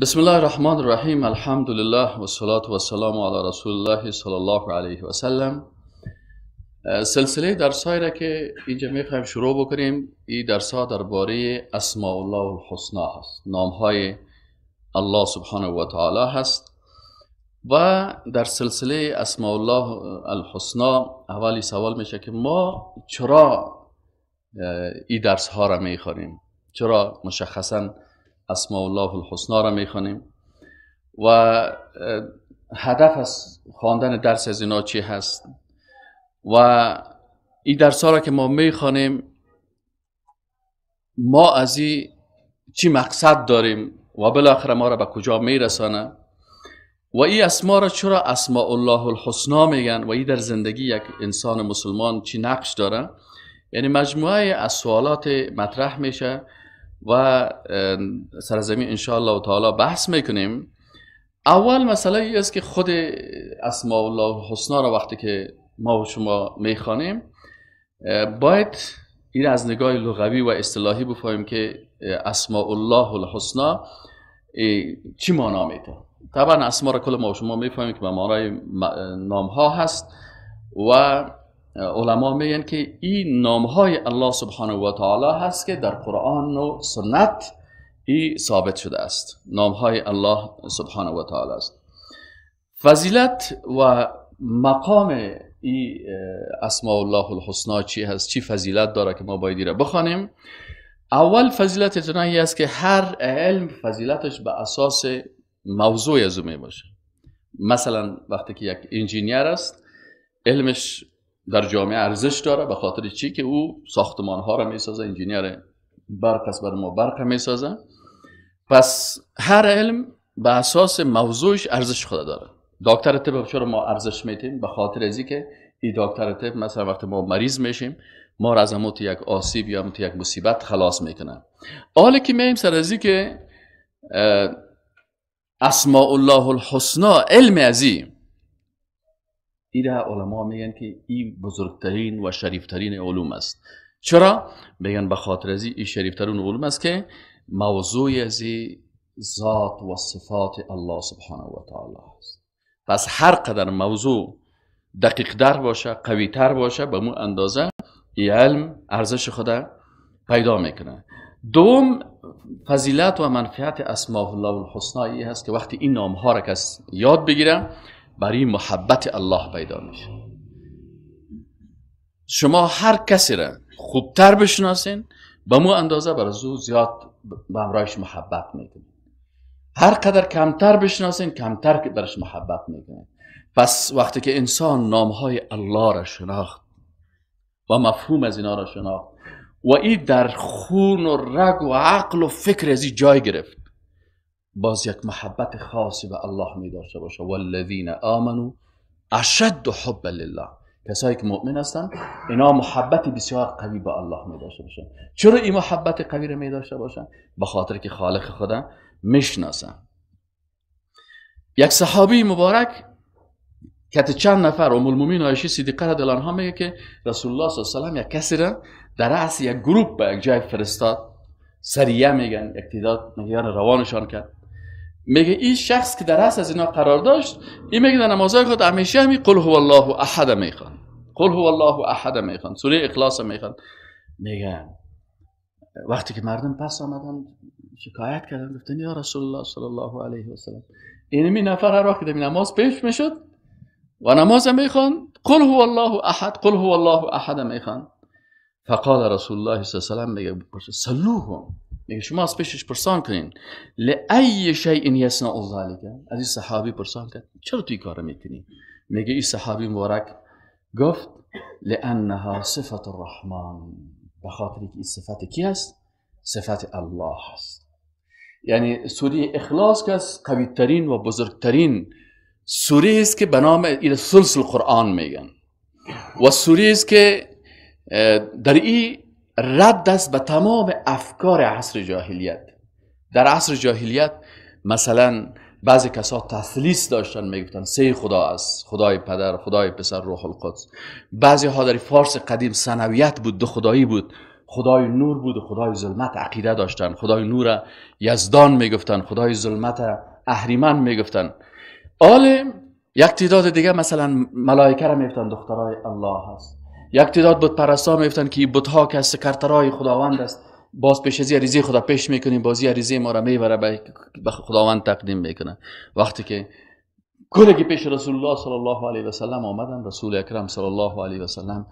بسم الله الرحمن الرحیم. الحمد لله و الصلاة و السلام علی رسول الله صلی الله علیه و سلم. سلسله درس را که اینجا میخوایم شروع بکنیم، این درس ها درباره اسماء الله الحسنا هست، نام های الله سبحانه و تعالی هست. و در سلسله اسماء الله الحسنا اولی سوال میشه که ما چرا این درس ها را میخوانیم، چرا مشخصا اسماء الله الحسنا را میخوانیم و هدف از خواندن درس از اینا چی هست و این درس ها را که ما میخوانیم ما از این چی مقصد داریم و بالاخره ما را به کجا میرسانه و این اسما را چرا اسماء الله الحسنا میگن و این در زندگی یک انسان مسلمان چی نقش داره. یعنی مجموعه از سوالات مطرح میشه و سرزمین انشاءالله تعالی بحث میکنیم. اول مسئله ای است که خود اسماء الله الحسنا را وقتی که ما و شما میخوانیم باید این از نگاه لغوی و اصطلاحی بفهمیم که اسماء الله الحسنا چی معنا میده. طبعا اسما را کل ما و شما میفهمیم که به معنای نام ها هست و علما میگن که این نام های الله سبحانه و تعالی هست که در قرآن و سنت این ثابت شده است، نام های الله سبحانه و تعالی است. فضیلت و مقام این اسماء الله الحسنا چی هست، چی فضیلت داره که ما باید را بخوانیم. اول فضیلت اتنایی است که هر علم فضیلتش به اساس موضوع از او می باشه. مثلا وقتی که یک انجینیر است، علمش در جامعه ارزش داره به خاطر چی که او ساختمان ها را میسازه، انجینیر برق است، بر ما برق میسازه. پس هر علم به اساس موضوعش ارزش خود داره. دکتر طب چرا ما ارزش میتیم؟ به خاطر ازی که این دکتر طب مثلا وقتی ما مریض میشیم ما را از موت یک آسیب یا موت یک مصیبت خلاص میکنه. حالا که میایم سر ازی که اسماء الله الحسنا علم ازی، ایره علما میگن که این بزرگترین و شریفترین علوم است. چرا؟ میگن به خاطر ازی این شریفترین علوم است که موضوع ازی ذات و صفات الله سبحانه و تعالی است. پس هر قدر موضوع دقیق در باشه، قوی تر باشه، به مو اندازه این علم ارزش خود پیدا میکنه. دوم فضیلت و منفعت اسماء الله الحسنا ای هست که وقتی این نام ها را کس یاد بگیره برای محبت الله پیدا میشه. شما هر کسی را خوبتر بشناسین به مو اندازه برای او زیاد به همراهش محبت میکنین. هر قدر کمتر بشناسین کمتر برش محبت میکنین. پس وقتی که انسان نامهای الله را شناخت و مفهوم از اینا را شناخت و این در خون و رگ و عقل و فکر از این جای گرفت، باز یک محبت خاصی به الله می داشته باشه. والذین آمنوا اشد حبا لله، کسایی که مؤمن هستند اینا محبت بسیار قوی به الله می داشته باشن. چرا این محبت قوی را می داشته باشن؟ به خاطر که خالق خدا میشناسن. یک صحابی مبارک که چند نفر ام المؤمنین عایشه صدیقه رضی الله عنها میگه که رسول الله صلی الله علیه و سلم یک کسی را در رأس یک گروپ به یک جای فرستاد، سریه میگن، یک تعداد میگن روانشان کرد. میگه این شخص که در رأس از اینا قرار داشت، این میگه در نمازهای خود همیشه همی قل هو الله احد میخوان، قل هو الله احد میخوان، سوره اخلاص میخوان. میگن وقتی که مردم پس آمدن شکایت کردن، گفتن یا رسول الله صلی الله علیه و سلم، اینمی نفر هر وقت در نماز پیش میشد و نماز میخوان قل هو الله احد، قل هو الله احد میخوان. فقال رسول الله صلی الله علیه و سلم، میگه سلوهم، میگه شما از پیشش پرسان کنین لای شیء یصنع ذلک. از این صحابی پرسان کرد چرا توی کار میکنی؟ میگه این صحابی مبارک گفت لانها صفت الرحمن، به خاطر که این صفت کی هست؟ صفت الله هست. یعنی سوره اخلاص که از قوی ترین و بزرگترین سوره است که به نام ثلث القرآن میگن و سوره است که در این رد است به تمام افکار عصر جاهلیت. در عصر جاهلیت مثلا بعضی کسا تثلیث داشتن، میگفتن سه خدا است، خدای پدر، خدای پسر، روح القدس. بعضی ها در فارس قدیم ثانویت بود، دو خدایی بود. خدای نور بود و خدای ظلمت عقیده داشتن. خدای نور یزدان میگفتن، خدای ظلمت اهریمن میگفتن. آل یک تعداد دیگه مثلا ملائکه را میگفتن دخترای الله هست. یک تعداد بت پرستا میگفتن که بت ها که سکرترای خداوند است، باز پیش از عریضه خدا پیش میکنیم، بازی عریضه ما را میبره به خداوند تقدیم میکنه. وقتی که کلگی پیش رسول الله صلی الله علیه و سلم آمدن، رسول اکرم صلی الله علیه و سلم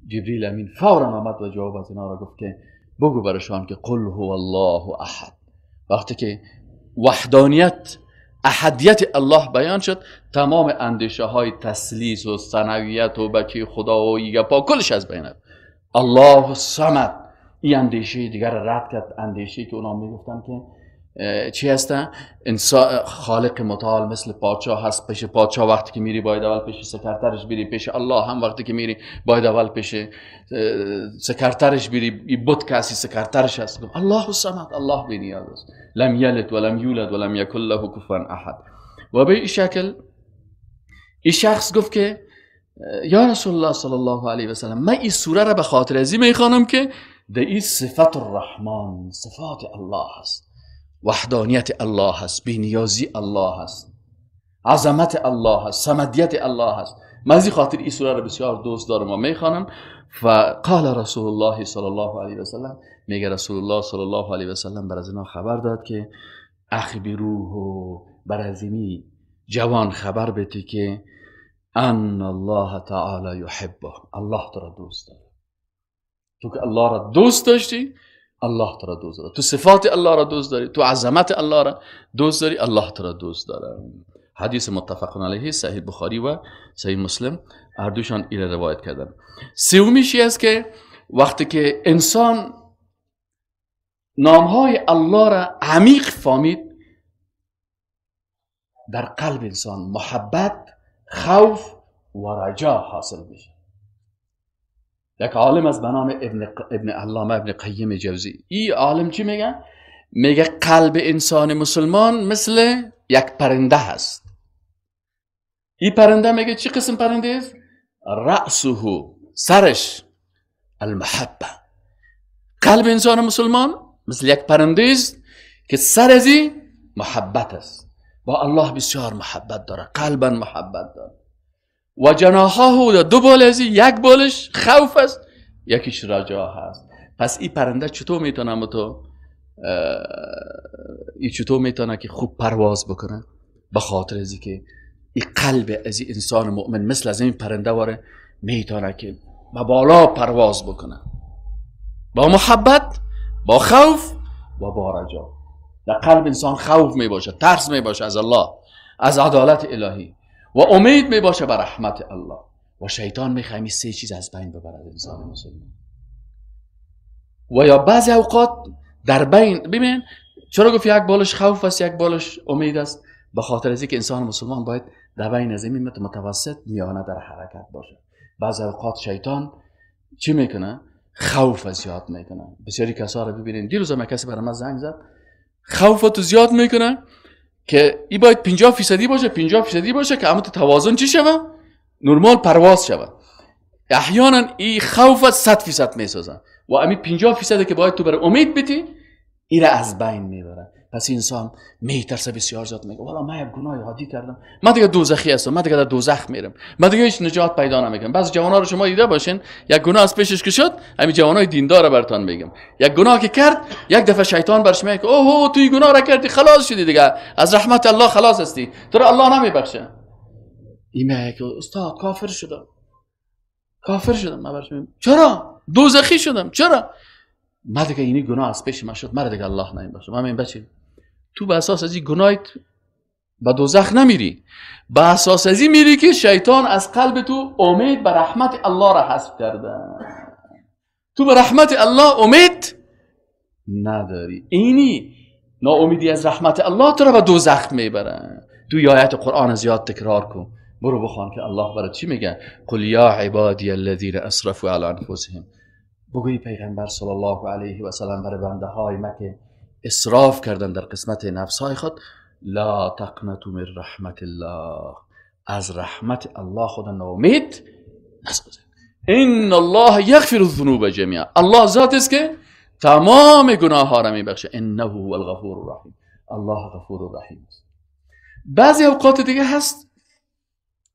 جبریل امین فورا آمد و جواب از اینا را گفت که بگو برشان که قل هو الله احد. وقتی که وحدانیت احدیت الله بیان شد، تمام اندیشه های تثلیث و ثانویت و بچه خدا و ایگپا کلش از بین رفت. الله الصمد، این اندیشه دیگر رد کرد. اندیشه که اونا میگفتن که چی هستن؟ انسان خالق متعال مثل پادشاه هست، پیش پادشاه وقتی که میری باید اول پیش سکرترش بری، پیش الله هم وقتی که میری باید اول پیش سکرترش بری، بت کسی سکرترش هست. الله الصمد، الله بی نیاز است، لم یلد ولم یولد ولم یکن له کفوا احد. و به این شکل این شخص گفت که یا رسول الله صلی الله علیه و سلم، من این سوره را به خاطر ازی میخوانم که در این صفت الرحمن، صفات الله هست، وحدانیت الله هست، بینیازی الله هست، عظمت الله هست، صمدیت الله هست. من از این خاطر این سوره را بسیار دوست دارم و میخوانم. فقال رسول الله صلی الله علیه و سلم، میگه رسول الله صلی الله علیه و سلم بر از اینا خبر داد که اخبروه، بر از اینی جوان خبر بده که ان الله تعالی یحبه، الله تو را دوست داره. تو که الله را دوست داشتی، الله تو را دوست داره. تو صفات الله را دوست داری، تو عظمت الله را دوست داری، الله تو را دوست داره. حدیث متفق علیه، صحیح بخاری و صحیح مسلم هر دوشان این روایت کردن. سومیش است که وقتی که انسان نامهای الله را عمیق فهمید، در قلب انسان محبت، خوف و رجا حاصل میشه. یک عالم از به نام ابن علامه ابن قیم جوزی، این عالم چی میگه؟ میگه قلب انسان مسلمان مثل یک پرنده هست. این پرنده میگه چی قسم پرنده است؟ رأسه، سرش المحبه. قلب انسان مسلمان مثل یک پرنده است که سر ازی محبت است، با الله بسیار محبت داره، قلبا محبت داره. و جناحه، دو بال ازی، یک بالش خوف است، یکیش رجا هست. پس این پرنده چطور میتونه تو این چطور میتونه که خوب پرواز بکنه؟ به خاطر ازی که این قلب از این انسان مؤمن مثل از این پرنده واره میتونه که به بالا پرواز بکنه، با محبت، با خوف و با رجا. در قلب انسان خوف میباشه، ترس میباشه از الله، از عدالت الهی، و امید میباشه بر رحمت الله. و شیطان میخواه این سه چیز از بین ببرد انسان مسلمان. و یا بعضی اوقات در بین، ببین چرا گفت یک بالش خوف است، یک بالش امید است؟ به خاطر از اینکه انسان مسلمان باید در بین از این متوسط میانه در حرکت باشه. بعضی اوقات شیطان چی میکنه؟ خوف زیاد میکنه. بسیاری کسا رو ببینین، دیروز هم کسی برای من زنگ زد، خوف تو زیاد میکنه که ای باید 50% باشه، 50% باشه که اما تو توازن چی شوه؟ نرمال پرواز شوه. احیانا ای خوف 100% میسازن و امی 50% که باید تو برای امید بدی، ای را از بین میبره. پس انسان میترسه بسیار زیاد، میگه والا من یک گناه عادی کردم، من دیگه دوزخی هستم، من دیگه در دوزخ میرم، من دیگه هیچ نجات پیدا نمیکنم. بعضی جوانا رو شما دیده باشین، یک گناه از پیشش که شد، همین جوانای دیندار براتون میگم، یک گناه که کرد، یک دفعه شیطان برش میگه اوه تو این گناه را کردی، خلاص شدی دیگه، از رحمت الله خلاص هستی، تو رو الله نمیبخشه. این میگه که استاد کافر شدم، کافر شدم. من برش میگم چرا؟ دوزخی شدم. چرا؟ من دیگه اینی گناه از پیش من شد، من دیگه الله نمیبخشه. من میگم بچه تو به اساس از این گناهت به دوزخ نمیری، به اساس از این میری که شیطان از قلب تو امید به رحمت الله را حذف کرده. تو به رحمت الله امید نداری، اینی ناامیدی از رحمت الله تو را به دوزخ میبره. تو آیت قرآن زیاد تکرار کن، برو بخوان که الله برای چی میگه؟ قل یا عبادی الذین اسرفوا علی انفسهم. بگوی پیغمبر صلی الله علیه و سلم برای بنده های ما که اسراف کردن در قسمت نفس های خود، لا تقنطوا من رحمت الله، از رحمت الله خود ناامید نسازید. ان الله یغفر الذنوب جمیعا. الله ذات است که تمام گناه ها را میبخشه. انه هو الغفور الرحیم. الله غفور الرحیم است. بعضی اوقات دیگه هست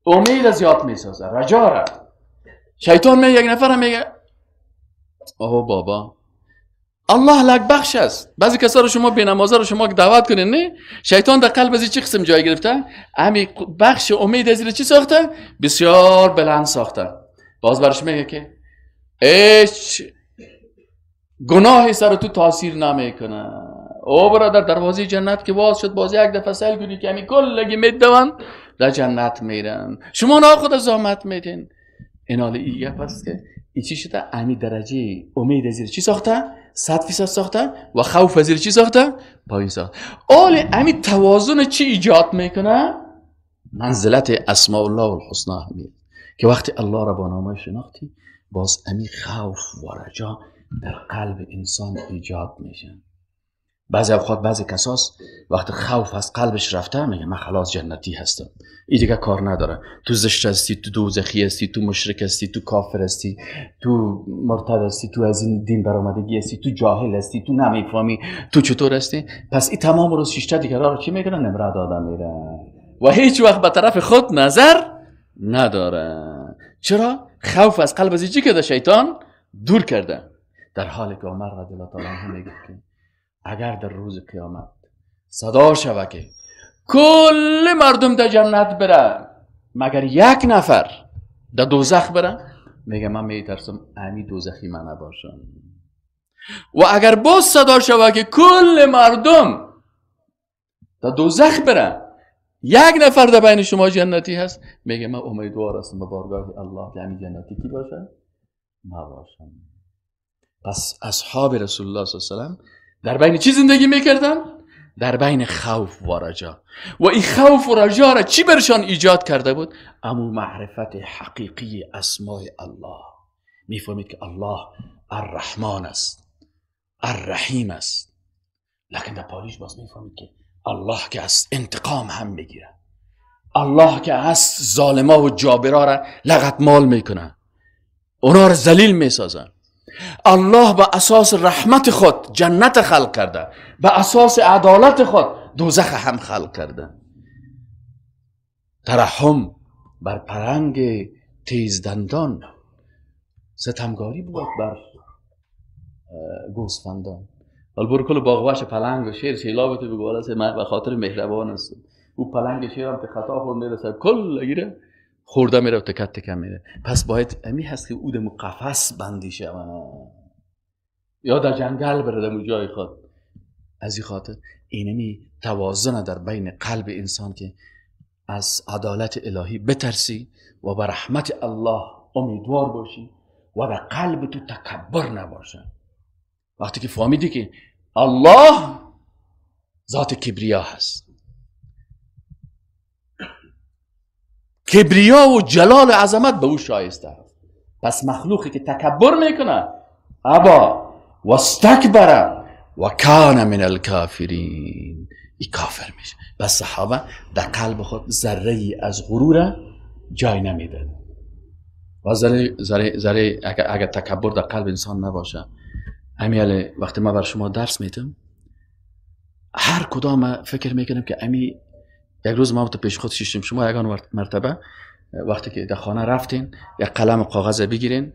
امید زیاد میسازه، رجا را. شیطان میگه، یک نفر میگه اوه بابا الله لک بخش است. بعضی کسا رو شما بی نمازه رو شما دعوت کنین، نه، شیطان در قلب از چه قسم جای گرفته؟ امی بخش امید از چی ساخته؟ بسیار بلند ساخته. باز برش میگه که هیچ گناهی سر تو تاثیر نمیکنه. او برادر دروازه جنت که باز شد، باز یک دفعه سیل کنی که امی کلگی میدون در جنت میرن، شما نه خود زحمت میدین. این حال ای گپ است که ای چی شده؟ امی درجه امید از چی ساخته؟ 100% ساخته و خوف از چی ساخته؟ پایین ساخته. آل امی توازن چی ایجاد میکنه؟ منزلت اسماء الله الحسنا همی که وقتی الله را با نامای شناختی، باز امی خوف و رجا در قلب انسان ایجاد میشه. بعضی اوقات بعضی کساس وقتی خوف از قلبش رفته میگه من خلاص جنتی هستم، این دیگه کار نداره. تو زشت هستی، تو دوزخی هستی، تو مشرک هستی، تو کافر هستی، تو مرتد هستی، تو از این دین برآمدگی هستی، تو جاهل هستی، تو نمیفهمی، تو چطور هستی. پس این تمام روز شیشته دیگه را چی میکنه؟ نمره داده میره و هیچ وقت به طرف خود نظر نداره. چرا؟ خوف از قلب از چی کرده؟ شیطان دور کرده. در حالی که عمر رضی الله تعالی عنه میگه که اگر در روز قیامت صدا شود که کل مردم در جنت بره مگر یک نفر در دوزخ بره، میگه من میترسم امی دوزخی من نباشم. و اگر باز صدا شود که کل مردم در دوزخ بره یک نفر در بین شما جنتی هست، میگه من امیدوار هستم به بارگاه الله که امی جنتی کی باشه؟ ما باشم. پس اصحاب رسول الله صلی الله علیه و سلم در بین چی زندگی میکردن؟ در بین خوف و رجا. و این خوف و رجا را چی برشان ایجاد کرده بود؟ امو معرفت حقیقی اسماء الله. میفهمید که الله الرحمن است، الرحیم است. لکن در پالیش باز میفهمید که الله که از انتقام هم میگیره، الله که از ظالما و جابرا را لغت مال میکنه، اونا را ذلیل میسازن. الله به اساس رحمت خود جنت خلق کرده، به اساس عدالت خود دوزخ هم خلق کرده. ترحم بر پرنگ تیز دندان، ستمگاری بود بر گوسفندان. حالا برو کل باغوش پلنگ و شیر شیلا بده بگو حالا من به خاطر مهربان است. او پلنگ شیر هم که خطا خورد میرسه کل گیره خورده میره و تکت تکم میره. پس باید امی هست که او دمو قفس بندی شه یا در جنگل بره دمو جای خود. از این خاطر اینمی توازن در بین قلب انسان که از عدالت الهی بترسی و به رحمت الله امیدوار باشی و در قلب تو تکبر نباشه. وقتی که فهمیدی که الله ذات کبریا هست، کبریا و جلال و عظمت به او شایسته است. پس مخلوقی که تکبر میکنه ابا و استکبر و کان من الکافرین، ای کافر میشه. بس صحابه در قلب خود ذره ای از غرور جای نمیداد. و ذره اگر تکبر در قلب انسان نباشه، امیال وقتی ما بر شما درس میتم هر کدام فکر میکنم که امی یک روز ما تو پیش خود شیشتیم، شما یگان مرتبه وقتی که در خانه رفتین یک قلم و کاغذ بگیرین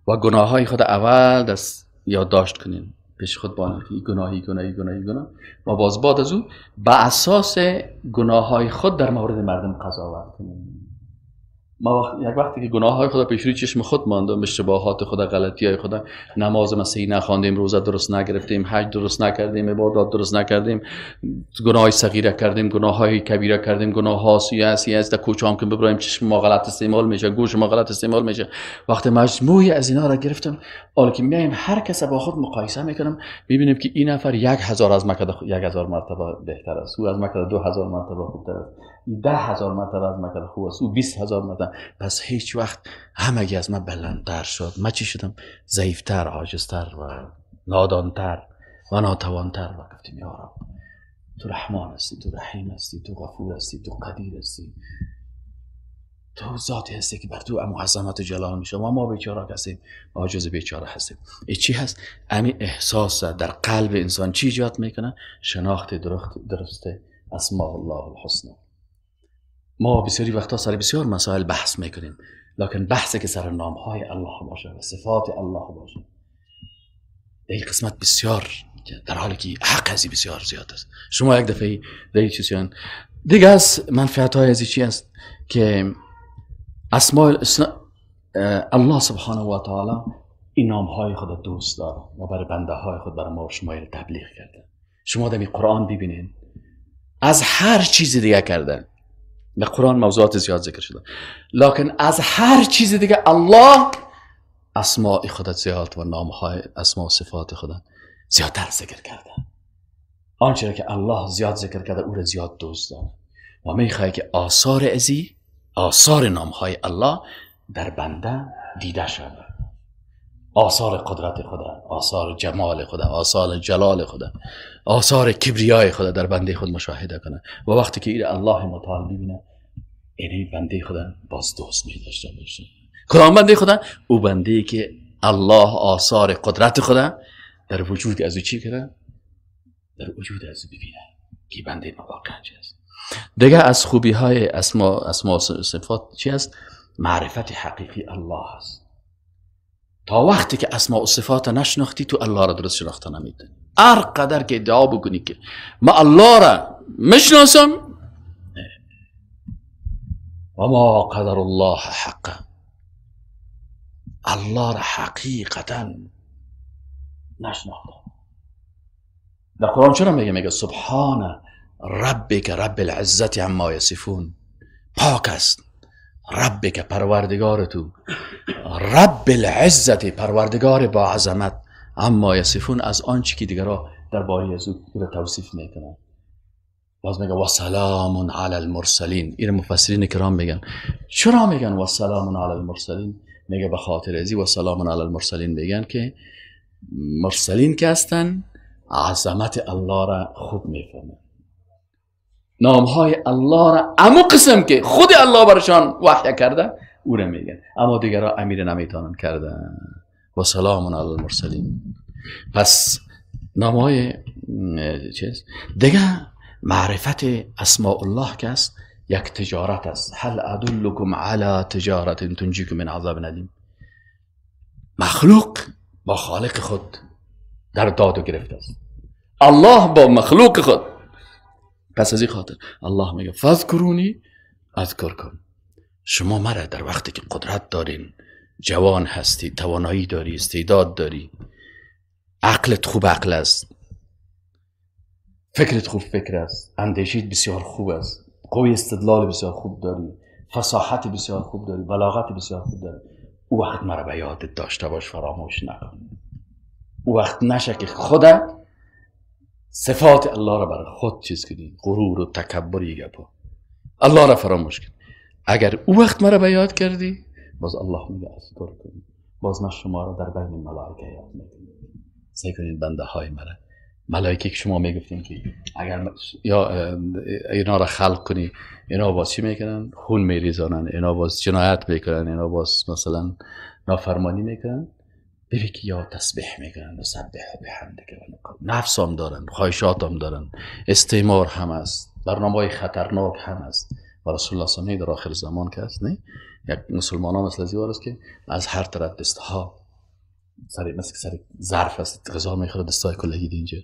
و گناه های خود اول دست یادداشت کنین، پیش خود بانید که گناهی گناهی گناهی گناه، و باز بعد از او به اساس گناه های خود در مورد مردم قضاوت کنین. ما یک وقتی که گناه های خود پیش روی چشم خود ماندم، اشتباهات خود، غلطی های خود، نماز مسیحی نخواندیم، روزه درست نگرفتیم، حج درست نکردیم، عبادات درست نکردیم، گناه های صغیره کردیم، گناه های کبیره کردیم، گناه ها سی از در کوچه هم که ببرایم چشم ما غلط استعمال میشه، گوش ما غلط استعمال میشه. وقتی مجموعی از اینا را گرفتم، حالا که میایم هر کس با خود مقایسه میکنم، میبینیم که این نفر 1000 از مکه 1000 مرتبه بهتر است، او از مکه 2000 مرتبه خوبتر است، 10000 مرتبه از مکه خوب است، او 20000 مرتبه. پس هیچ وقت همگی از من بلندتر شد، من چی شدم؟ ضعیفتر، عاجزتر و نادانتر و ناتوانتر. و گفتیم یا رب تو رحمان هستی، تو رحیم هستی، تو غفور هستی، تو قدیر هستی، تو ذاتی هستی که بر تو عظمت و جلال میشه و ما بیچاره هستیم، عاجز بیچاره هستیم. ای چی هست؟ امی احساس در قلب انسان چی ایجاد میکنه؟ شناخت درست اسماء الله الحسنا. ما بسیاری وقتا سر بسیار مسائل بحث میکنیم، لکن بحثی که سر نامهای الله باشه و صفات الله باشه، این قسمت بسیار در حالی که حق ازی بسیار زیاد است. شما یک دفعه در این چیزیان دیگه از منفعت های ازی چی است که اسماء الله سبحانه و تعالی این نام های خود دوست داره و برای بنده های خود، برای ما و شما تبلیغ کرده. شما در قرآن ببینین از هر چیز دیگه کرده، در قرآن موضوعات زیاد ذکر شده، لکن از هر چیز دیگه الله اسماء خود زیاد و نام های اسماء و صفات خود زیادتر ذکر کرده. آنچه که الله زیاد ذکر کرده او را زیاد دوست داره و میخواد که آثار ازی، آثار نام های الله در بنده دیده شود. آثار قدرت خدا، آثار جمال خدا، آثار جلال خدا، آثار کبریای خدا در بنده خود مشاهده کنه و وقتی که این الله متعال ببینه، این بنده خدا باز دوست می داشته باشه. کدام بنده خدا؟ او بنده که الله آثار قدرت خدا در وجود از او چی کرده؟ در وجود از او ببینه که بنده ما واقعا چی است. دیگه از خوبی های اسما صفات چی است؟ معرفت حقیقی الله است. تا وقتی که اسماء و صفات نشناختی تو الله را درست شناخته نمیتونی. هر قدر که ادعا بکنی که ما الله را میشناسم، و ما قدر الله حقا، الله را حقیقتا نشناخته. در قرآن چرا میگه؟ میگه سبحان ربک رب العزت عما یصفون. پاک است ربک پروردگار تو، رب العزت پروردگار با عظمت، اما یصفون از آنچه که دیگرها درباره از او توصیف میکنن. باز میگه و سلام علی المرسلین. این مفسرین کرام میگن چرا میگن و سلام علی المرسلین؟ میگه به خاطر ازی و سلام علی المرسلین میگن که مرسلین که هستن عظمت الله را خوب میفهمن، نامهای الله را امو قسم که خود الله برشان وحی کرده او را میگن، اما دیگرها امیر نمیتونن کردن. و سلام علی المرسلین. پس نامهای چیز دیگه معرفت اسماء الله که است یک تجارت است. هل ادلکم علی تجارت تنجیکم من عذاب الیم. مخلوق با خالق خود در داد و گرفت است، الله با مخلوق خود. پس از این خاطر الله میگه فذکرونی اذکرکم. شما مرا در وقتی که قدرت دارین، جوان هستی، توانایی داری، استعداد داری، عقلت خوب عقل است، فکرت خوب فکر است، اندیشیت بسیار خوب است، قوی استدلال بسیار خوب داری، فصاحت بسیار خوب داری، بلاغت بسیار خوب داری، او وقت مرا به یادت داشته باش، فراموش نکن. او وقت نشه که خودت صفات الله را برای خود چیز کنی، غرور و تکبر گپا، الله را فراموش کن. اگر او وقت مرا به یاد کردی، باز الله میگه اذکر کن، باز من شما را در بین ملائکه یاد میکنم. سعی کنید بنده های مرا، ملائکه که شما میگفتین که اگر یا اینا را خلق کنی، اینا باز چی میکنن؟ خون میریزانن، اینا باز جنایت میکنن، اینا باز مثلا نافرمانی میکنن. ببین که یا تسبیح میکنن و سبح بحمدک و نفس هم دارن، خواهشات هم دارن، استعمار هم است، برنامه خطرناک هم است. و رسول الله صلی در آخر زمان که است، نه یک مسلمان ها مثل زیوار است که از هر طرف دستها سر مثل سر ظرف است، غذا میخوره، دستای کلگی اینجا.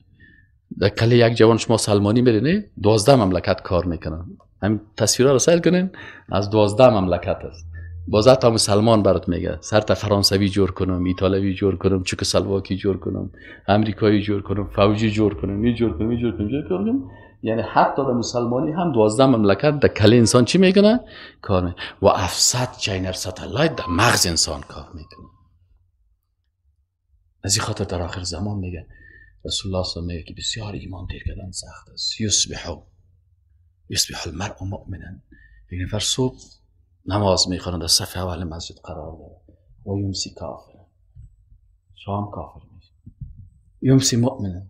در کل یک جوان شما سلمانی میره، نه 12 مملکت کار میکنن. همین تصویرها رو سیل کنین، از 12 مملکت است. باز حتی مسلمان برات میگه سر تا فرانسوی جور کنم، ایتالوی جور کنم، چکسلواکی جور کنم، امریکایی جور کنم، فوجی جور کنم، می جور کنم، می جور کنم، جور کنم. یعنی حتی در مسلمانی هم 12 مملکت در کل انسان چی میکنه؟ کار میکنه. و 700 چینر satellite در مغز انسان کار میکنه. از این خاطر در آخر زمان میگه رسول الله صلی الله علیه و آله که بسیار ایمان دیر کردن سخت است. یصبح المرء مؤمنا. یک نفر صبح نماز میخوانند، در صف اول مسجد قرار داره، و یمسی کافر، شام کافر میشه. یمسی مؤمنا،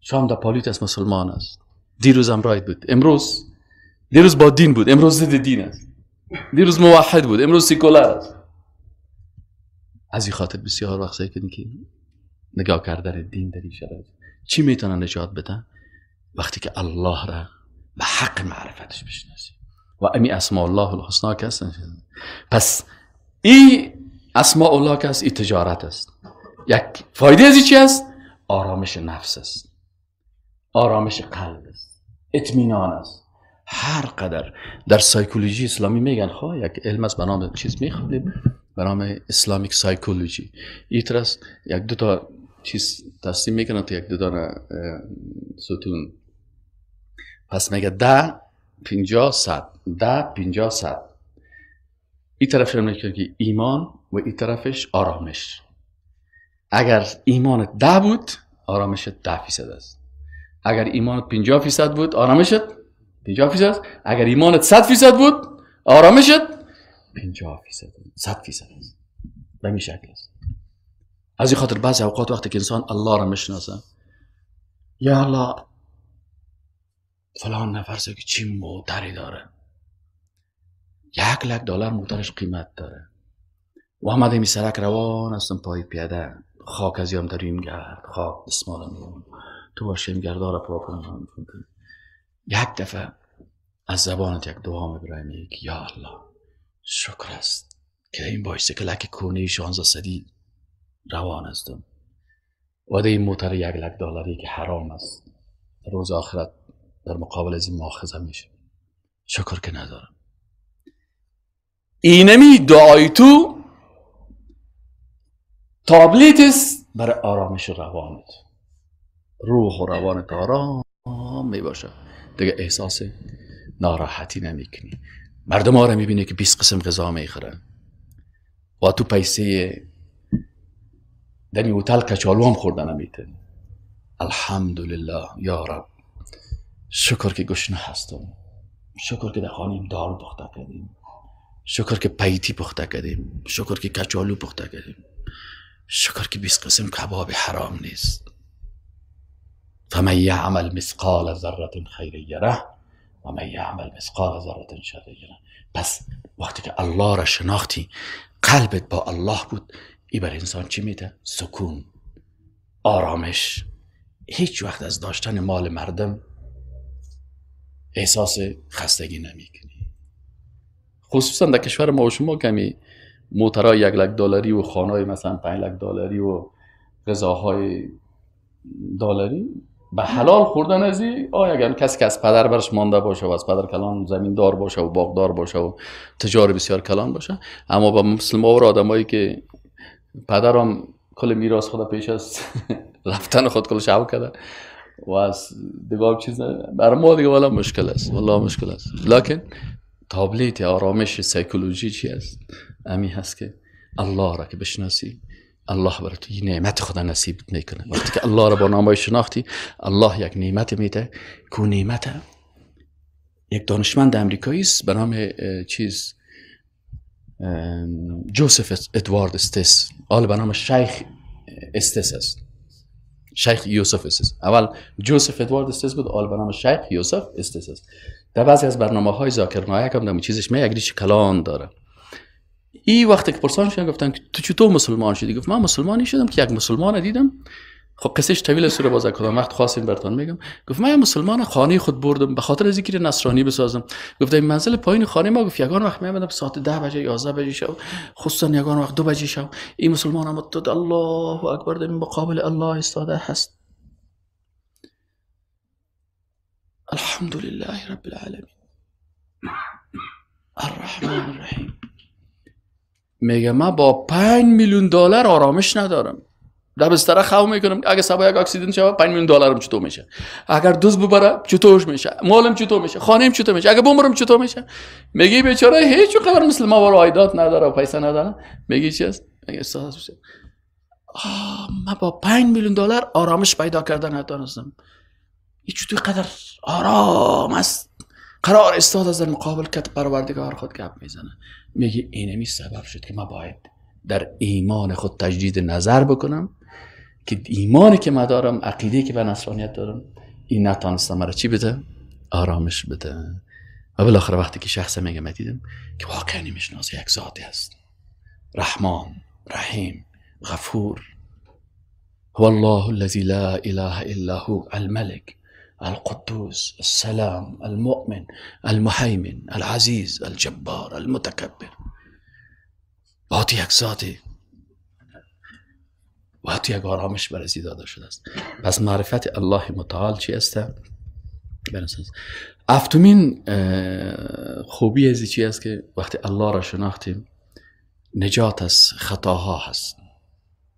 شام در پالیت از مسلمان است. دیروز هم رایت بود، امروز، دیروز با دین بود، امروز ضد دین است. دیروز موحد بود، امروز سیکولار است. از این خاطر بسیار وقت سعی کنید که نگاه کردن دین در این شرایط چی میتونه نجات بده؟ وقتی که الله را به حق معرفتش بشناسی و امی اسماء الله الحسنا که هستن. پس این اسماء الله که هست، این تجارت است. یک فایده از این چی است؟ آرامش نفس است، آرامش قلب است، اطمینان است. هر قدر در سایکولوژی اسلامی میگن، خب یک علم است به نام چیز میخوانیم به نام Islamic psychology. ایترس یک دو تا چیز تقسیم میکنن تو یک دو تا ستون. پس میگه 10 50 100، 10 50 100. این طرفش میگه که ایمان و این طرفش آرامش. اگر ایمانت 10 بود، آرامشت 10% است. اگر ایمانت 50% بود، آرامشت 50% است. اگر ایمانت 100% بود، آرامشت 50%، 100% است. به این شکل است. از این خاطر بعضی اوقات وقتی که انسان الله را میشناسه، یا الله فلان نفر که چی موتری داره، $100,000 موترش قیمت داره و آمده می سرک روان هستم پای پیاده، خاک از یام دریم گرد، خاک دستمال میگم تو باشیم گردار پاک کنم. یک دفعه از زبانت یک دعا میبرای، میگه یا الله شکر است که این بایسکلک کونه 1600 روان هستم و ده این موتر $100,000 که حرام است روز آخرت در مقابل از این مؤاخذه میشه، شکر که ندارم. اینمی دعای تو تابلیت است برای آرامش روانت، روح و روانت آرام میباشه، دیگه احساس ناراحتی نمیکنی. مردم ها رو میبینه که 20 قسم غذا میخورن و تو پیسه در این هتل کچالو هم خوردن نمیتونی. الحمدلله یا رب، شکر که گشنه هستم، شکر که در خانیم دال پخته کردیم، شکر که پیتی پخته کردیم، شکر که کچالو پخته کردیم، شکر که 20 قسم کباب حرام نیست. فمن یعمل مثقال ذره خیر یره و من یعمل مثقال ذره شر یره. پس وقتی که الله را شناختی، قلبت با الله بود، ای بر انسان چی میده؟ سکون، آرامش. هیچ وقت از داشتن مال مردم احساس خستگی نمیکنی. خصوصا در کشور ما و شما کمی موترهای $100,000 و خانه‌های مثلا $500,000 و غذاهای دلاری به حلال خوردن از این، اگر کسی که از پدر برش مانده باشه و از پدر کلان زمیندار باشه و باغدار باشه و تجار بسیار کلان باشه، اما با مسلمان و آدمایی که پدرم کل میراث خود پیش از رفتن خود کل شو کرده و از دیگه چیز برای ما دیگه والا مشکل است، والله مشکل است. لکن تابلیت آرامش سایکولوژی چی است؟ امی هست که الله را که بشناسی، الله برای تو یه نعمت خدا نصیب میکنه. وقتی که الله را با نامای شناختی، الله یک نعمت میده که نعمت یک دانشمند امریکایی است به نام چیز جوزف ادوارد استس، آل به نام شیخ استس است، شیخ یوسف استس. اول جوزف ادوارد استس بود، آل به نام شیخ یوسف استس است. در بعضی از برنامه های ذاکر نایک هم در چیزش می یک ریش کلان داره. این وقتی که پرسان شدن گفتن که تو چطور مسلمان شدی؟ گفت من مسلمانی شدم که یک مسلمان دیدم. خب قصهش طویل است، باز کدام وقت خواستیم براتون میگم. گفت من مسلمان خانه خود بردم به خاطر از اینکه نصرانی بسازم. گفت این منزل پایین خانه ما، گفت یگان وقت میامدم ساعت 10 بجه 11 بجه شب، خصوصا یگان وقت 2 بجه شب، این مسلمان هم داد الله اکبر در مقابل الله ایستاده هست. الحمدلله رب العالمین الرحمن الرحیم. میگه من با 5 میلیون دلار آرامش ندارم، در بستر خو میکنم، اگه صبح یک اکسیدنت شود 5 میلیون دلارم چطور میشه، اگر دزد ببره چطورش میشه، مالم چطور میشه، خانه‌م چطور میشه، اگه بمرم چطور میشه. میگه بیچاره هیچ خبر مثل ما برای عایدات نداره و پیسه نداره. میگه چی است؟ میگه استاد من با 5 میلیون دلار آرامش پیدا کردن نتونستم. این چطور قدر آرام است، قرار استاد از در مقابل کت پروردگار خود گپ میزنه. میگه اینمی سبب شد که من باید در ایمان خود تجدید نظر بکنم که ایمانی که من دارم، عقیده که به نصرانیت دارم، این نتانستم مرا چی بده؟ آرامش بده. و بالاخره وقتی که شخص میگه من دیدم که واقعا نمیشناسه، یک ذاتی هست، رحمان، رحیم، غفور، هو الله الذي لا اله الا هو، الملك، القدوس، السلام، المؤمن، المهیمن، العزیز، الجبار، المتکبر. وقتی یک ذاتی، وقتی یک آرامش برای داده شده است. پس معرفت الله متعال چی است؟ هفتمین خوبی از چی است که وقتی الله را شناختیم نجات از خطاها هست.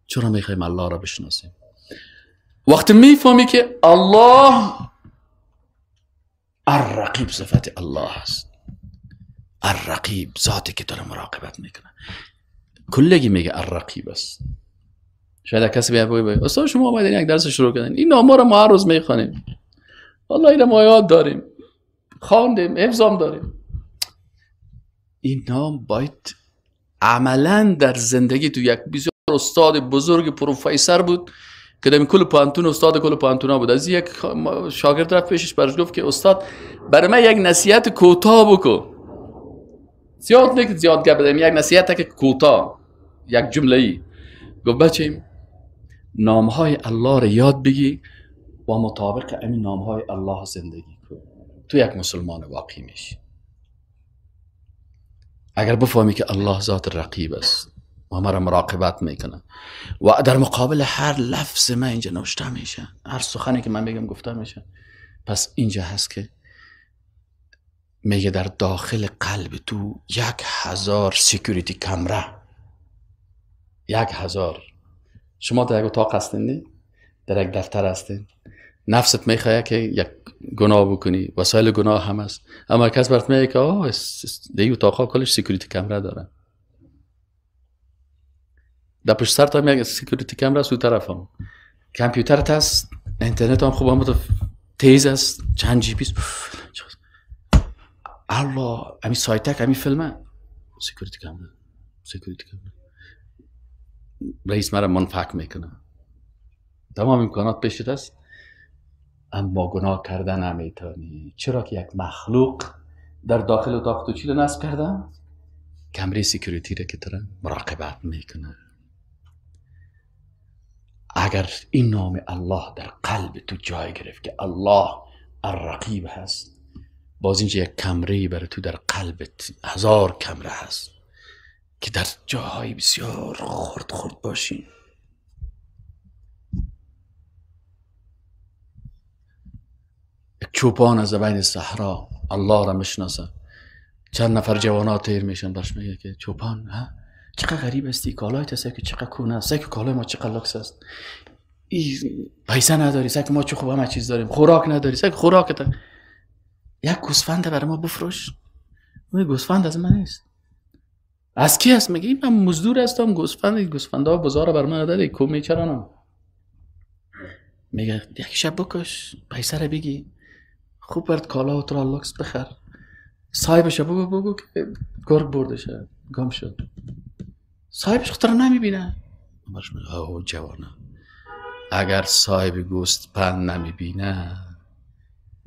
چرا میخوایم الله را بشناسیم؟ وقتی میفهمی که الله الرقیب، صفت الله است، الرقیب ذاتی که داره مراقبت میکنه، کلگی میگه الرقیب است. شاید کسی بیاد بگه استاد شما اومدین یک درس شروع کردین، این نامه رو ما هر روز میخوانیم، والله اینو ما یاد داریم، خواندیم، حفظم داریم. این نام باید عملا در زندگی تو. یک بسیار استاد بزرگ پروفسور بود که در کل پانتون استاد کل پانتونا بود. از یک شاگرد رفت پیشش، برش گفت که استاد برای من یک نصیحت کوتاه بکن، زیاد نه که زیاد گپ بدم، یک نصیحت که کوتاه، یک جمله ای. گفت بچیم نامهای الله رو یاد بگی و مطابق همین نامهای الله زندگی کن، تو یک مسلمان واقعی میشی. اگر بفهمی که الله ذات رقیب است و مرا مراقبت میکنه و در مقابل هر لفظ من اینجا نوشته میشه، هر سخنی که من بگم گفته میشه، پس اینجا هست که میگه در داخل قلب تو 1000 security camera، 1000. شما در یک اتاق هستین، نه؟ در یک دفتر هستین، نفست میخواد که یک گناه بکنی، وسایل گناه هم هست، اما کس برات میگه که آه در اتاقا کلش security camera داره، در پشت سر تا یک security camera سو طرف هم کامپیوترت هست، اینترنت هم خوب هم تیز است، چند GB است، الله امی سایتک امی فیلمه security camera، security camera، رئیس مرا منفک میکنه، تمام امکانات پیشت است، اما گناه کردن نمیتونی. چرا که یک مخلوق در داخل اتاق تو چی رو نصب کرده؟ کمره security رو که تو مراقبت میکنه. اگر این نام الله در قلب تو جای گرفت که الله الرقیب هست، باز اینجا یک کمره برای تو در قلبت، 1000 کمره هست که در جاهای بسیار خرد خرد باشین. یک چوپان از بین صحرا الله را میشناسه، چند نفر جوانات تیر میشن، برش میگه که چوپان ها چقدر غریب هستی، کالای تو که چقدر کونه است، که کالای ما چقدر لوکس است، ای پیسه نداری، که ما چه خوب همه چیز داریم، خوراک نداری، که خوراکت یک گوسفند برای ما بفروش. اون گوسفند از من نیست، از کی هست؟ میگه من مزدور هستم، گوسفند گوسفندا بزار بر من نداری، کو میچرانم. میگه یک شب بکش، پیسه رو بگی، خوب برات کالا و تو لوکس بخر، صاحبش بگو بگو که گرگ برده شد، گم شد، صاحبش خطر نمیبینه. برش میگه اوه جوانا، اگر صاحب گوسفند نمیبینه،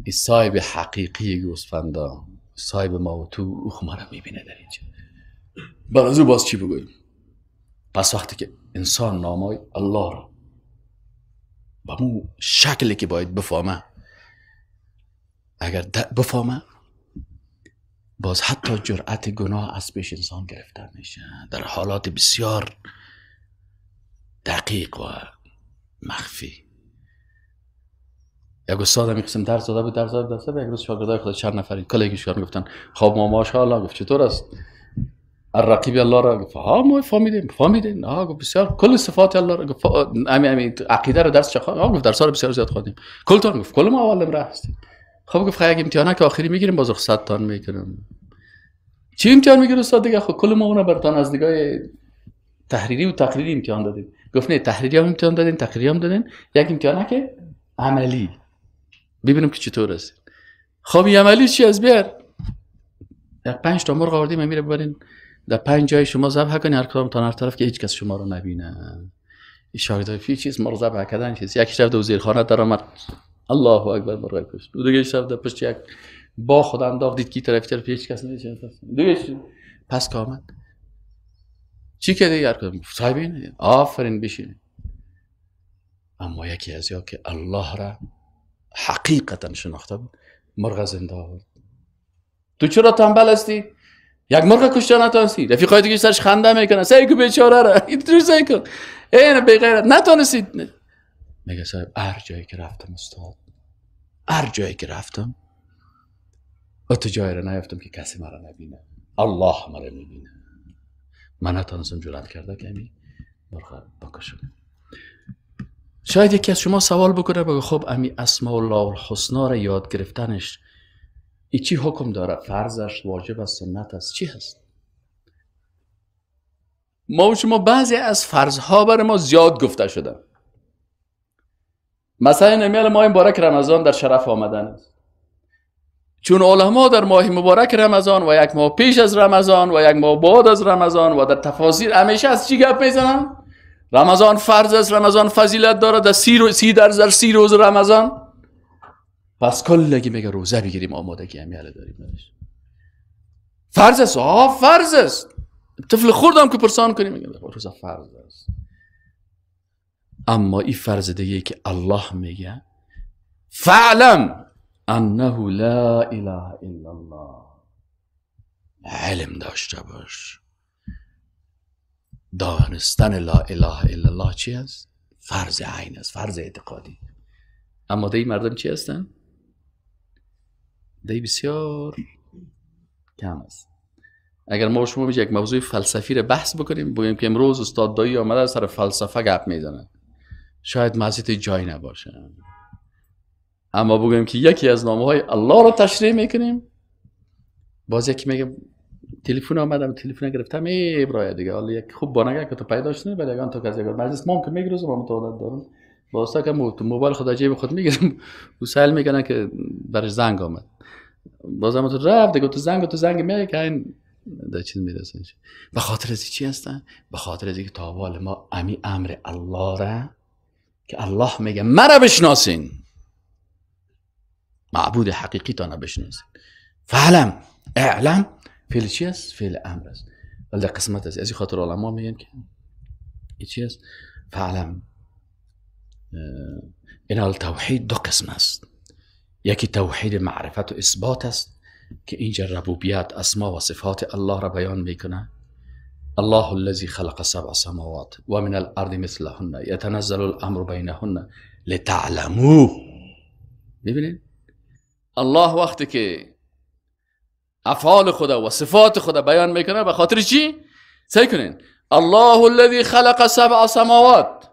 این صاحب حقیقی گوسفندا، صاحب ما و تو، او ما رو میبینه در اینجا. بعد از او باز چی بگوییم؟ پس وقتی که انسان نامای الله را به مو شکلی که باید بفهمه، اگر بفهمه، باز حتی جرأت گناه از پیش انسان گرفته میشه در حالات بسیار دقیق و مخفی. یک استاد هم قسم درس داده بود، درس داده بود، یک روز شاگردای خود چند نفری کل یکیشون گفتن خب ما ماشاءالله، گفت چطور است الرقیب الله را؟ گفت ها ما فهمیدیم فهمیدیم. ها گفت بسیار کل صفات الله را گفت، امی عقیده را درس چه خواند؟ گفت درس را بسیار زیاد خواندیم. کلتون؟ گفت کل ما اول امره هستیم. خب گفت خیلی امتحانه که آخری میگیریم باز رخصت تان میکنم. چی امتحان میگیره استاد دیگه؟ خب کل ما اون براتون از نگاه تحریری و تقریری امتحان دادیم. گفت نه تحریری هم امتحان دادین، تقریری هم دادین، یک امتحانه که عملی ببینیم که چطور است. خب این عملی چی از بیار؟ یک 5 تا مرغ آوردیم میره ببرین در 5 جای شما ذبح کنی، هر کدام تا هر طرف که هیچ کس شما رو نبینه. این شاگردای فی چیز مرغ ذبح کردن چیز، یک شب در وزیرخانه درآمد، الله اکبر مرغ کشت. و دیگه شب در پشت یک با خود انداخت، دید کی طرف طرف هیچ کس نمیشه. دیگه پس که آمد چی که دیگر کدوم صاحب اینه، آفرین بشینه. اما یکی از یا که الله را حقیقتا شناخته بود، مرغ زنده آورد. تو چرا تنبل هستی؟ یک مرغ کشته نتونستی. رفیقای دیگه سرش خنده میکنه، سعی کن بیچاره را اینطوری سعی کن، این بی غیرت نتونستید. میگه صاحب هر جایی که رفتم استاد، هر جایی که رفتم و تو جایی را نیافتم که کسی مرا نبینه، الله مرا میبینه. من نتونستم جرأت کرده که امی مرغ بکشم. شاید یکی از شما سوال بکنه، بگه خب امی اسماء الله الحسنا را یاد گرفتنش ای چی حکم داره؟ فرض است، واجب است، سنت است، چی هست؟ ما و شما بعضی از فرضها بر ما زیاد گفته شده. مثلا امیال ماه مبارک رمضان در شرف آمدن است. چون علما در ماه مبارک رمضان و یک ماه پیش از رمضان و یک ماه بعد از رمضان و در تفاسیر همیشه از چی گپ میزنن؟ رمضان فرض است، رمضان فضیلت داره، در 30 روز رمضان. پس کلگی میگه روزه بگیریم، آمادگی امیال داریم. فرض است، آه فرض است. طفل خوردم که پرسان کنیم میگه روزه فرض است. اما این فرض دیگه که الله میگه فعلم انه لا اله الا الله، علم داشته باش. دانستن لا اله الا الله چی است؟ فرض عین است، فرض اعتقادی. اما دی مردم چی هستن؟ دی بسیار کم است. اگر ما شما یک موضوع فلسفی رو بحث بکنیم، بگیم که امروز استاد دایی آمده سر فلسفه گپ میزنه، شاید معصیت جایی نباشه. اما بگیم که یکی از نامه های الله رو تشریح میکنیم، باز یکی میگه تلفن آمدم، تلفن گرفتم، ای برای دیگه حالا یک خوب بانگه که تو پیدا شدی، بعد یگان تو کسی مجلس مام که میگیرم، ما عادت دارم واسه که تو موبایل خود جیب خود میگیرم و سایل میکنه که برش زنگ آمد، بازم تو رفت دیگه تو زنگ میگه که این در چیز میرسه. به خاطر از چی هستن؟ به خاطر از اینکه تا حال ما امی امر الله را که الله میگه مرا بشناسین، معبود حقیقی تا نبشناسین. فعلم اعلم فعل چی است؟ فعل امر است. ولی در قسمت است از این خاطر علما میگن که این چی است؟ فعلم. این توحید دو قسم است. یکی توحید معرفت و اثبات است که اینجا ربوبیت، اسما و صفات الله را بیان میکنه. الله الذي خلق سبع سماوات و من الارض مثلهن يتنزل الامر بینهن لتعلموا. ببینید الله وقتی که افعال خدا و صفات خدا بیان میکنه به خاطر چی؟ سعی کنین. الله الذي خلق سبع سماوات،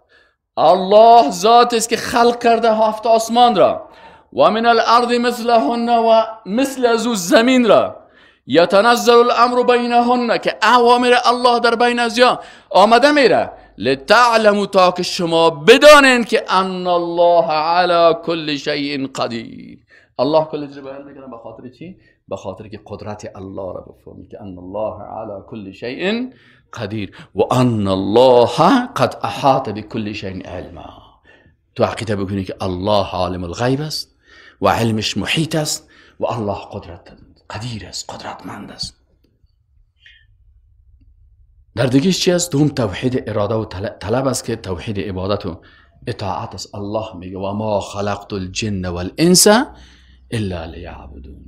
الله ذات است که خلق کرده هفت آسمان را، و من الارض مثلهن و مثل از او زمین را، یتنزل الامر بینهن که اوامر الله در بین از یا آمده میره، لتعلموا تا که شما بدانین که ان الله علی کل شیء قدیر. الله کل چیز بیان میکنه به خاطر چی؟ به خاطر که قدرت الله را بفهمی که ان الله علی کل شیء قدیر و ان الله قد احاط بكل شیء علما. تو عقیده بکنی که الله عالم الغیب است و علمش محیط است و الله قدرت قدیر است، قدرتمند است. در دیگهش چی است؟ دوم توحید اراده و طلب است که توحید عبادت و اطاعت است. الله میگه و ما خلقت الجن والانس الا لیعبدون.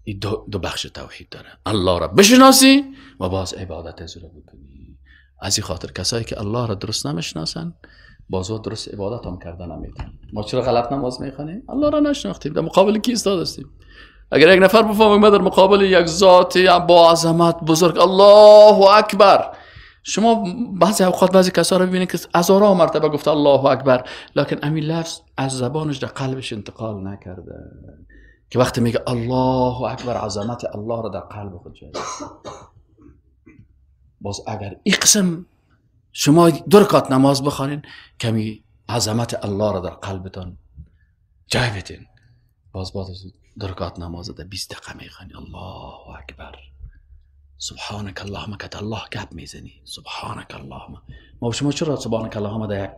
این دو بخش توحید داره، الله را بشناسی و باز عبادت از او را بکنی. از این خاطر کسایی که الله را درست نمیشناسن باز درست عبادت هم کردن نمیتونن. ما چرا غلط نماز میخوانیم؟ الله را نشناختیم. در مقابل کی ایستاده هستیم؟ اگر یک نفر بفهمه ما در مقابل یک ذات با عظمت بزرگ، الله اکبر، شما بعضی اوقات بعضی کسا رو ببینید که هزارها مرتبه گفته الله اکبر، لکن همین لفظ از زبانش در قلبش انتقال نکرده که وقتی میگه الله اکبر عظمت الله را در قلب خود جای. باز اگر این قسم شما دو رکعت نماز بخوانین کمی عظمت الله را در قلبتان جای بدین، باز بعد از دو رکعت نماز در 20 دقیقه میخوانی الله اکبر سبحانك اللهم که الله گپ میزنی سبحانك اللهم. ما شما چرا سبحانك اللهم در یک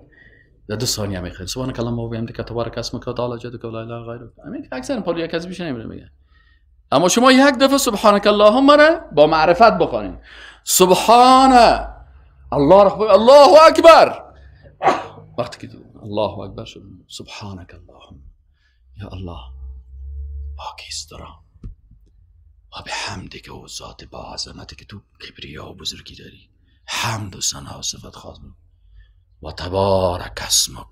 در 2 ثانیه میخوانین. سبحانك اللهم و بحمدک تبارک اسمک و تعالی جدک و لا اله غیرک. همین اکثر پالو یک از بیش نمیره میگن. اما شما یک دفعه سبحانك اللهم را با معرفت بخوانین. سبحان الله رب، الله اکبر. وقتی که الله اکبر شد، سبحانك اللهم، یا الله پاکی است را و بحمدک و ذات با عظمتی که تو کبریا و بزرگی داری، حمد و ثنا و صفت خاص و تبارک اسمک،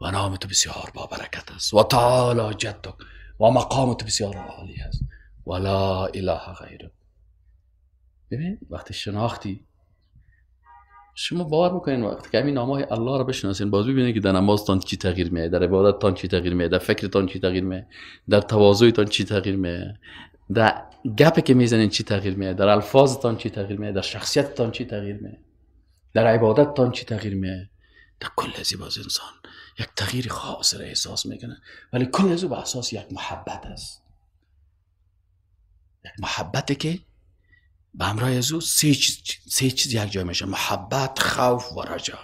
و نام تو بسیار با برکت است، و تعالی جدک، و مقام تو بسیار عالی است، و لا اله غیرک. ببین وقتی شناختی، شما باور بکنین وقتی که همین نام‌های الله را بشناسین، باز ببینید که در نمازتان چی تغییر میاد، در عبادتتان چی تغییر میاد، در فکرتان چی تغییر میاد، در تواضعتان چی تغییر میاد، در گپی که میزنین چی تغییر میاد، در الفاظتان چی تغییر میاد، در شخصیتتان چی تغییر میاد، در عبادتتان چی تغییر میاد. در کل از باز انسان یک تغییر خاص را احساس میکنه، ولی کل از او به اساس یک محبت است، یک محبتی که به همراه از او سه چیز یک جای میشه: محبت، خوف و رجا.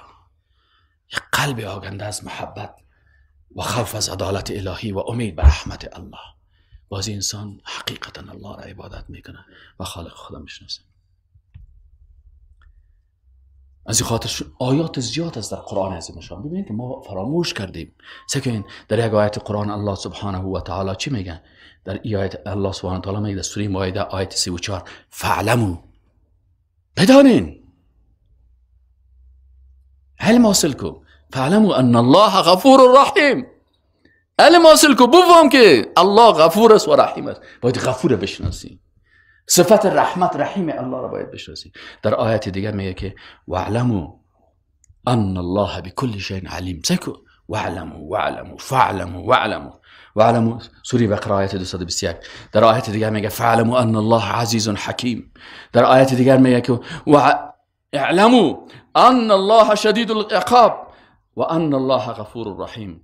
یک قلب آگنده از محبت و خوف از عدالت الهی و امید به رحمت الله. باز انسان حقیقتا الله را عبادت میکنه و خالق خدا میشناسه. از این خاطر آیات زیاد است در قرآن عظیم شان. ببینید که ما فراموش کردیم. سکن در یک آیت قرآن الله سبحانه و تعالی چی میگه؟ در این آیت الله سبحانه و تعالی میگه در سوره مائده آیت 34: فاعلموا، بدانین، علم حاصل کو، فاعلموا ان الله غفور رحیم. علم حاصل کو، بفهم که الله غفور است و رحیم است. باید غفور بشناسی، صفت رحمت رحیم الله را باید بشناسی. در آیت دیگر میگه که واعلموا ان الله بكل شيء علیم. سکو واعلموا واعلموا فاعلموا واعلموا واعلموا، سوره بقره آیت 221. در آیت دیگر میگه فاعلموا ان الله عزیز حکیم. در آیت دیگر میگه که واعلموا ان الله شدید العقاب و ان الله غفور رحیم.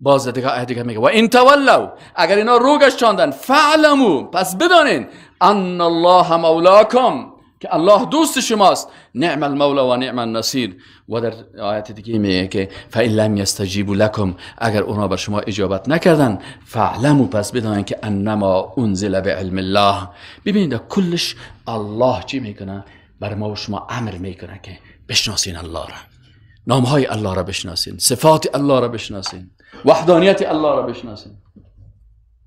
باز دیگه آیت دیگه میگه و ان تولوا، اگر اینا رو گشتاندن، فعلموا، پس بدانین، ان الله مولاکم، که الله دوست شماست، نعم المولا و نعم النصیر. و در آیت دیگه میگه که فان لم یستجیبوا لکم، اگر اونا بر شما اجابت نکردن، فعلموا، پس بدانین که انما انزل بعلم الله. ببینید در کلش الله چی میکنه؟ بر ما و شما امر میکنه که بشناسین الله را، نامهای الله را بشناسین، صفات الله را بشناسین، وحدانیت الله را بشناسین.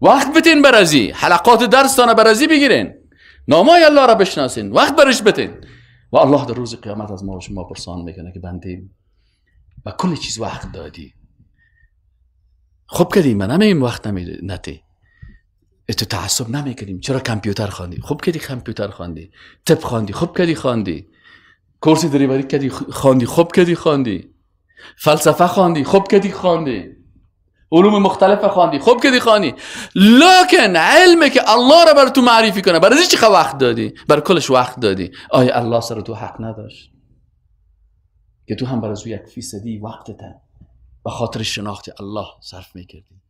وقت بتین برازی، حلقات درستانه برازی بگیرین، نامای الله را بشناسین، وقت برش بتین. و الله در روز قیامت از ما و شما پرسان میکنه که بنده و کل چیز وقت دادی، خوب کردی، من همین وقت نتی تو تعصب نمیکردیم، چرا کامپیوتر خواندی؟ خوب کردی کامپیوتر خواندی، طب خواندی، خوب کردی خواندی، کورس دریوری کردی خواندی، خوب کردی خواندی، فلسفه خواندی، خوب کردی خواندی، علوم مختلف خواندی، خوب کردی خواندی، لکن علمی که الله را بر تو معرفی کنه برای چی وقت دادی؟ بر کلش وقت دادی. آیا الله سر تو حق نداشت که تو هم برای 1% وقتت به خاطر شناخت الله صرف میکردی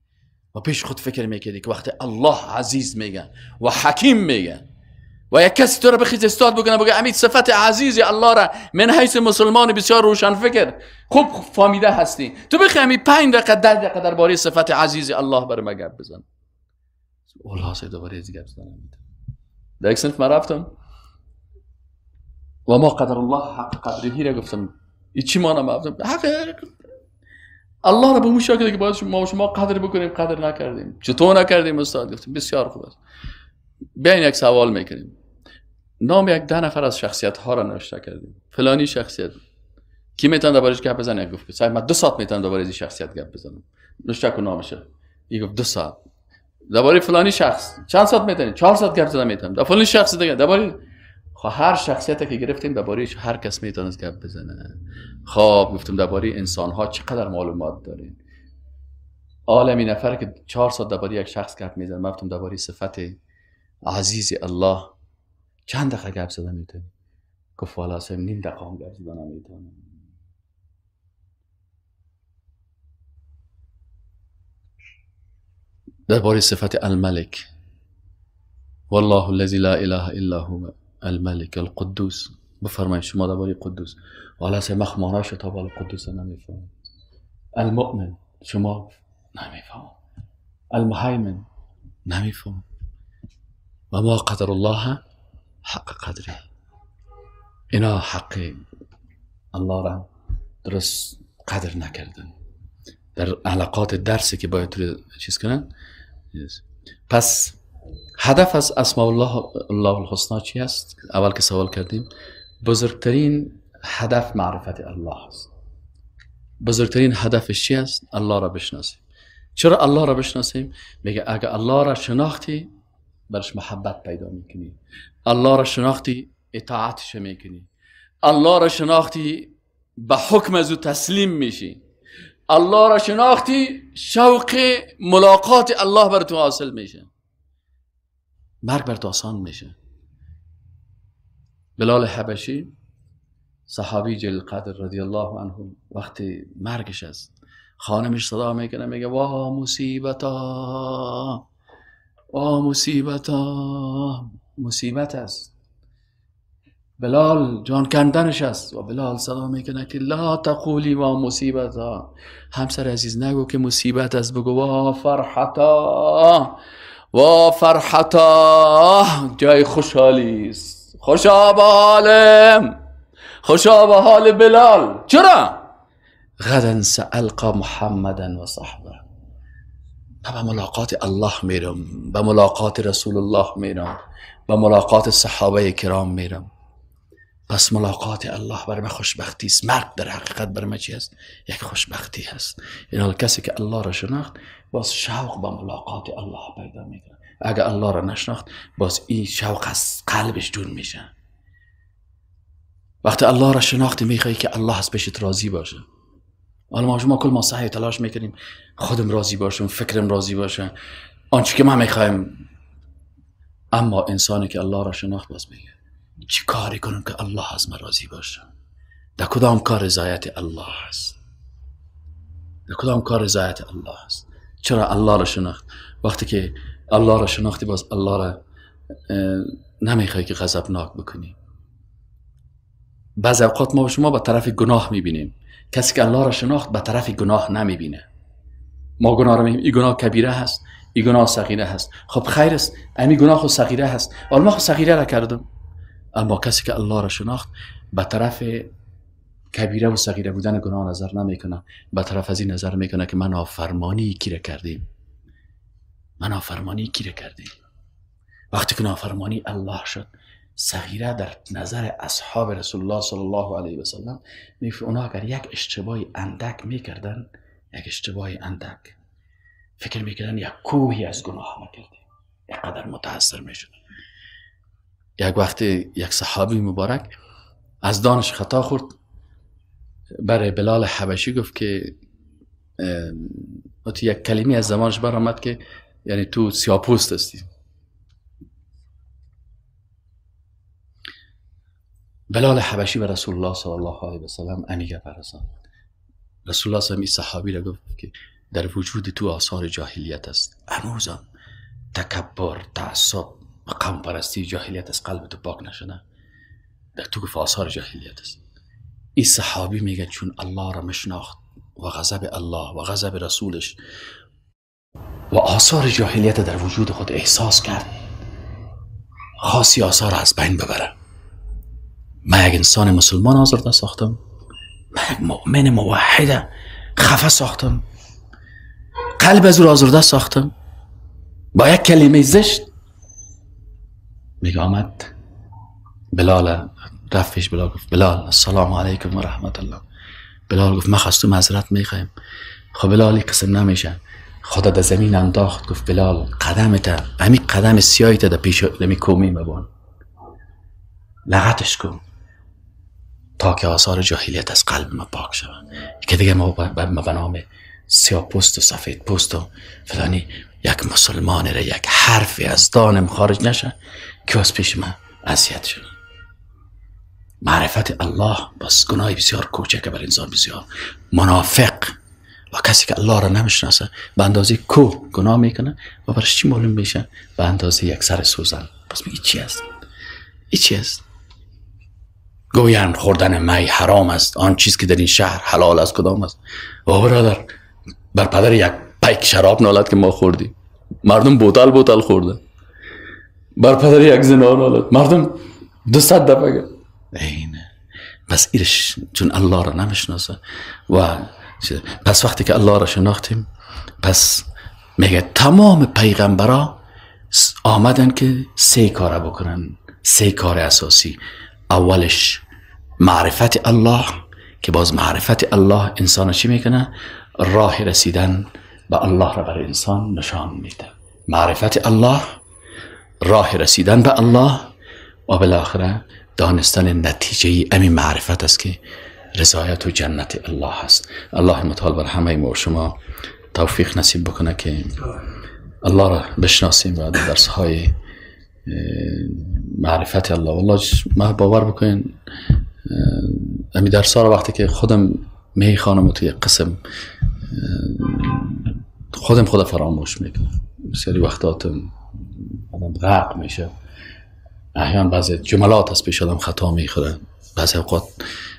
و پیش خود فکر میکردی که وقتی الله عزیز میگه و حکیم میگه و یک کسی تو را بخیز استاد بکنه بگه امید صفت عزیز الله را من حیث مسلمان بسیار روشن فکر خوب فهمیده هستی، تو بخی امید 5 دقیقه 10 دقیقه درباره صفت عزیز الله برای ما گپ بزن. والله سه دوباره از گپ زدن. در یک صنف من رفتم و ما قدر الله حق قدره را گفتم، چی مانم گفتم حق الله را به اون شکلی که باید ما شما قدر بکنیم قدر نکردیم. چطور نکردیم استاد؟ گفتیم بسیار خوب است، بیاین یک سوال میکنیم. نام یک 10 نفر از شخصیت ها را نوشته کردیم، فلانی شخصیت کی میتونه دربارش گپ بزنه؟ گفت صاحب من 2 ساعت میتونم درباره این شخصیت گپ بزنم. نوشته کن نامش. این گفت 2 ساعت. درباره فلانی شخص چند ساعت میتونی؟ 4 ساعت گپ زدن میتونم. در فلانی شخص دیگه درباره خب هر شخصیتی که گرفتیم درباره هر کس میتونه گپ بزنه. خب گفتم درباره انسان ها چقدر معلومات دارین؟ عالمی نفر که 4 ساعت درباره یک شخص گپ میزنه، من گفتم درباره صفت عزیز الله چند دقیقه گپ زدن میتونی؟ گفت والا صاحب نیم دقیقه هم گپ زدن نمیتونم. درباره صفت الملک، والله الذی لا اله الا هو الملک القدوس، بفرمایید شما درباره قدوس. والا صاحب من معناش تا بالا قدوس نمیفهمم. المؤمن شما نمیفهمم، المهیمن نمیفهمم، و ما قدر الله حق قدره. اینا حق الله را درست قدر نکردن در علاقات درسی که باید چیز کنن. پس هدف از اسماء الله الحسنا چی است؟ اول که سوال کردیم، بزرگترین هدف معرفت الله است. بزرگترین هدفش چی است؟ الله را بشناسیم. چرا الله را بشناسیم؟ میگه اگه الله را شناختی برش محبت پیدا میکنی، الله را شناختی اطاعتش میکنی، الله را شناختی به حکم از او تسلیم میشی، الله را شناختی شوق ملاقات الله بر تو حاصل میشه، مرگ بر تو آسان میشه. بلال حبشی صحابی جلیل قدر رضی الله عنه وقتی مرگش است خانمش صدا میکنه، میگه وا مصیبتا، وا مصیبتا، مصیبت است. بلال جان کندنش است و بلال صدا میکنه که لا تقولی وا مصیبتا، همسر عزیز نگو که مصیبت است، بگو وا فرحتا، وا فرحتا، جای خوشحالی است، خوشا به حالم، خوشا به حال بلال. چرا؟ غدا سألقى محمدا و صحبه. من به ملاقات الله میرم، به ملاقات رسول الله میرم، به ملاقات صحابه کرام میرم. پس ملاقات الله بر من خوشبختی است. مرگ در حقیقت بر من چی است؟ یک خوشبختی هست. این حال کسی که الله را شناخت باز شوق به ملاقات الله پیدا میکنه. اگر الله را نشناخت باز این شوق از قلبش دور میشه. وقتی الله را شناختی میخوایی که الله از پیشت راضی باشه. حالا ما شما کل ما سعی تلاش میکنیم خودم راضی باشم، فکرم راضی باشه، آنچه که ما میخوایم. اما انسانی که الله را شناخت باز میگه چی کاری کنم که الله از من راضی باشه؟ در کدام کار رضایت الله است؟ در کدام کار رضایت الله است؟ چرا الله را شناخت؟ وقتی که الله را شناختی باز الله را نمیخوای که غضبناک بکنی. بعض اوقات ما و شما به طرف گناه میبینیم. کسی که الله را شناخت به طرف گناه نمیبینه. ما گناه را میبینیم، این گناه کبیره هست، این گناه صغیره هست. خب خیر است، امی گناه خود صغیره هست، حالا ما خود صغیره را کردم. اما کسی که الله را شناخت به طرف کبیره و صغیره بودن گناه نظر نمیکنه، به طرف از این نظر میکنه که من نافرمانی کی را کردیم، من نافرمانی کی را کردیم. وقتی که نافرمانی الله شد، صغیره در نظر اصحاب رسول الله صلی الله علیه و سلم میگه اونا اگر یک اشتباه اندک میکردن، یک اشتباه اندک، فکر میکردن یک کوهی از گناه میکردیم، یک قدر متاثر میشدن. یک وقتی یک صحابی مبارک از دانش خطا خورد، برای بلال حبشی گفت که یک کلمه از زمانش برآمد که یعنی تو سیاه‌پوست هستی. بلال حبشی به رسول الله صلی الله علیه و سلم امیگه برسان. رسول الله صلی الله علیه و صحابی را گفت که در وجود تو آثار جاهلیت است، هنوزم تکبر، تعصب و قوم پرستی جاهلیت از قلب تو پاک نشده، در تو گفت آثار جاهلیت است. این صحابی میگه چون الله را مشناخت و غضب الله و غضب رسولش و آثار جاهلیت در وجود خود احساس کرد، خاصی آثار از بین ببره. من یک انسان مسلمان آزرده ساختم، من یک مؤمن موحد خفه ساختم، قلب از او آزرده ساختم با یک کلمه زشت. میگه آمد بلال، رفت پیش بلال، گفت بلال السلام علیکم و رحمت الله. بلال گفت من خواستم معذرت میخوایم. خب بلال قسم نمیشه، خدا در زمین انداخت. گفت بلال قدمت، همین قدم سیاهیت در پیش دمی کومی مبان، لغتش کن تا که آثار جاهلیت از قلب ما پاک شود. که دیگه ما به نام سیاه پوست و سفید پوست و فلانی یک مسلمان را یک حرفی از دانم خارج نشه که از پیش من اذیت شد. معرفت الله باز گناه بسیار کوچک بر انسان، بسیار منافق و کسی که الله را نمیشناسه به اندازه کو گناه میکنه و برش چی معلوم میشه؟ به اندازه یک سر سوزن. پس میگه چی است؟ این چی است؟ گویند خوردن می حرام است، آن چیز که در این شهر حلال است کدام است؟ و برادر بر پدر یک پیک شراب نالد که ما خوردیم، مردم بوتل بوتل خورده. بر پدر یک زنا نالد، مردم 200 دفعه. اینه پس ایرش چون الله را نمیشناسه. و پس وقتی که الله را شناختیم، پس میگه تمام پیغمبرا آمدن که سه کار بکنن، سه کار اساسی. اولش معرفت الله، که باز معرفت الله انسان چی میکنه؟ راه رسیدن به الله را برای انسان نشان میده. معرفت الله، راه رسیدن به الله، و بالاخره دانستن نتیجه امی معرفت است که رضایت و جنت الله است. الله متعال بر همه ما و شما توفیق نصیب بکنه که الله را بشناسیم و در درس های معرفت الله. والله ما باور بکنین امی درس ها را وقتی که خودم میخوانم و توی قسم خودم خود فراموش میکنم، بسیاری وقتاتم آدم غرق میشه، احیان بعضی جملات از پیش آدم خطا میخوره، بعضی اوقات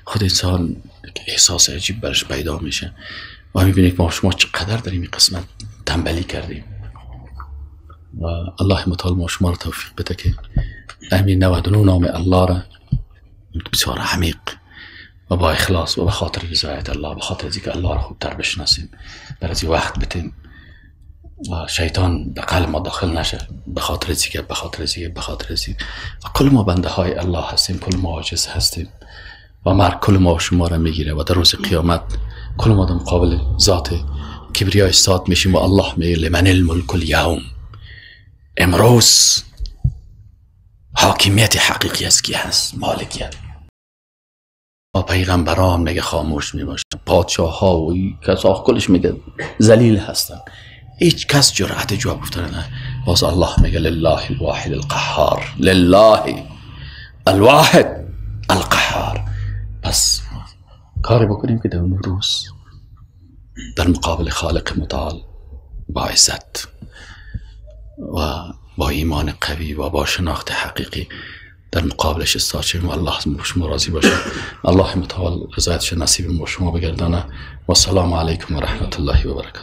خود انسان احساس عجیب برش پیدا میشه و میبینید که ما شما چقدر در این قسمت تنبلی کردیم. و الله متعال ما شما را توفیق بده که همین 99 نام الله را بسیار عمیق و با اخلاص و به خاطر رضایت الله، به خاطر اینکه الله را خوبتر بشناسیم، برای وقت بتیم و شیطان به قلب ما داخل نشه، به خاطر اینکه به خاطر اینکه به خاطر اینکه کل ما بنده های الله هستیم، کل ما عاجز هستیم و مرگ کل ما شما را میگیره و در روز قیامت کل ما در مقابل ذات کبریا ایستاد میشیم و الله میگه لمن الملک الیوم، امروز حاکمیت حقیقی است کی هست؟ مالکیت. با پیغمبران میگه خاموش میباشن، پادشاه ها و کسا کلش میگه ذلیل هستن، هیچ کس جرأت جواب گفتن نه. باز الله میگه لله الواحد القهار، لله الواحد القهار. پس کاری بکنیم که در اون روز در مقابل خالق متعال با عزت و با ایمان قوی و با شناخت حقیقی در مقابلش استاد شویم و الله شما راضی باشه. الله متعال رضایتش نصیب ما شما بگردانه. و السلام علیکم و رحمت الله و برکاته.